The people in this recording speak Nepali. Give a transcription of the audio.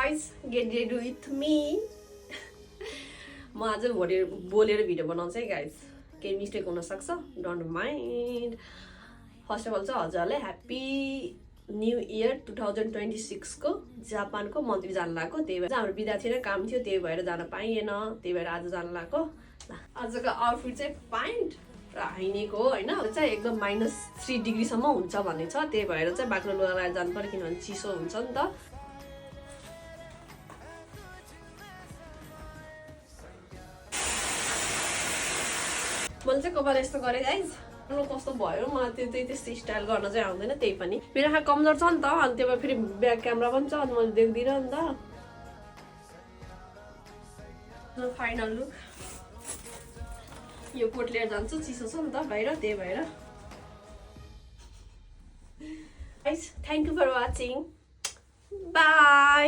guys, get ready with me. म आज बोलेर भिडियो बनाउँछु है गाइज, केही मिस्टेक हुन सक्छ, don't mind. First of all चाहिँ हजुरलाई ह्याप्पी न्यू इयर 2026 को जापानको मन्त्री जान लागेको, त्यही भएर हाम्रो बिदा थिएन, काम थियो, त्यही भएर जान पाइएन, त्यही भएर आज जान लागेको। आजको आउटफिट चाहिँ प्यान्ट र हाइनेको हो हैन, चाहिँ एकदम -3 डिग्रीसम्म हुन्छ भन्ने छ, त्यही भएर चाहिँ बाक्लो लुगा लगाएर जानु पर्यो किनभने चिसो हुन्छ नि त। मैले चाहिँ कपाल यस्तो गरेँ गाइज, कस्तो भयो, मलाई त्यस्तो स्टाइल गर्न चाहिँ आउँदैन, त्यही पनि मेरो आँखा कमजोर छ नि त, अनि त्यो भएर फेरि ब्याक क्यामेरा पनि छ, अनि मैले देख्दिनँ नि त। फाइनल लुक यो कोट लिएर जान्छु, चिसो छ नि त बाहिर, त्यही भएर। Guys thank you for watching, by.